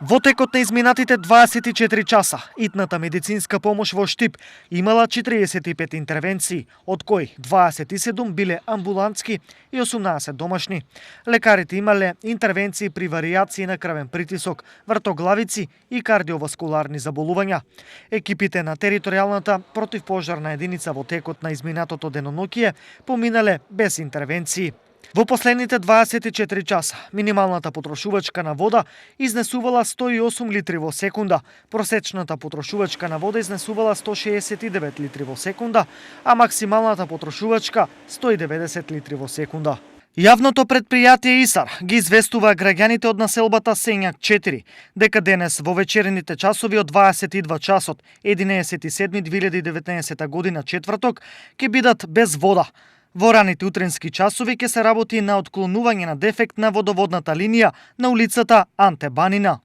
Во текот на изминатите 24 часа, итната медицинска помош во Штип имала 45 интервенции, од кои 27 биле амбулантски и 18 домашни. Лекарите имале интервенции при варијации на крвен притисок, вртоглавици и кардиоваскуларни заболувања. Екипите на територијалната противпожарна единица во текот на изминатото деноноќие поминале без интервенции. Во последните 24 часа, минималната потрошувачка на вода изнесувала 108 литри во секунда, просечната потрошувачка на вода изнесувала 169 литри во секунда, а максималната потрошувачка 190 литри во секунда. Јавното предпријатие ИСАР ги известува граѓаните од населбата Сењак 4 дека денес во вечерните часови од 22 часот 11.7.2019 година четврток ќе бидат без вода. Во раните утренски часови ќе се работи на отклонување на дефект на водоводната линија на улицата Анте Банина.